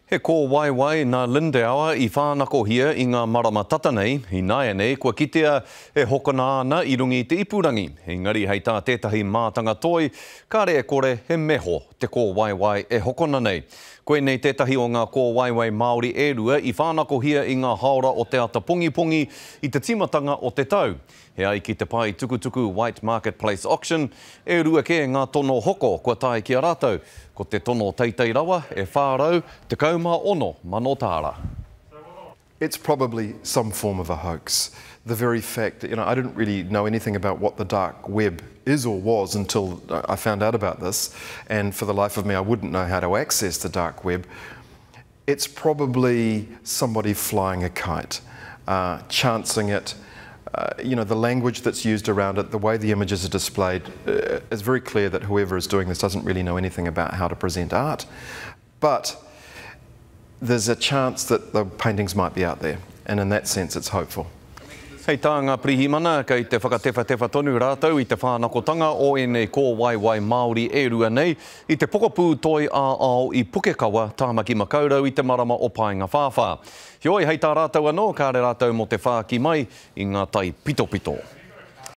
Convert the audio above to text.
He kōwaiwai nā Lindauer i whānakohia i ngā marama tata nei, ināianei kua kitea e hokona ana i runga i te ipurangi, engari hei tā tētahi mātanga toi, kāre e kore he meho te kōwaiwai e hokona nei. Koinei tētahi o ngā kōwaiwai Māori e rua i whānakohia i ngā haora o te ata pongipongi i te tīmatanga o te tau. E ai ki te pae tukutuku White Marketplace Auction, e rua kē ngā tono hoko kua tae ki a rātou, ko te tono teitei rawa e 416 mano tāra. It's probably some form of a hoax. The very fact that, you know, I didn't really know anything about what the dark web is or was until I found out about this, and for the life of me I wouldn't know how to access the dark web. It's probably somebody flying a kite, uh, chancing it. Uh, you know, the language that's used around it, the way the images are displayed, uh, it's very clear that whoever is doing this doesn't really know anything about how to present art. But there's a chance that the paintings might be out there, and in that sense, it's hopeful. Hei tā ngā pirihimana, kei te whakatewhatewha tonu rātou i te whānakotanga o ēnei kōwaiwai Māori e rua nei i te pokapū toi ā-ao i Pukekawa, Tāmaki Makaurau i te marama o Paengawhāwhā. Heoi, hei tā rātou anō, kāre rātou mō te whāki mai i ngā taipitopito.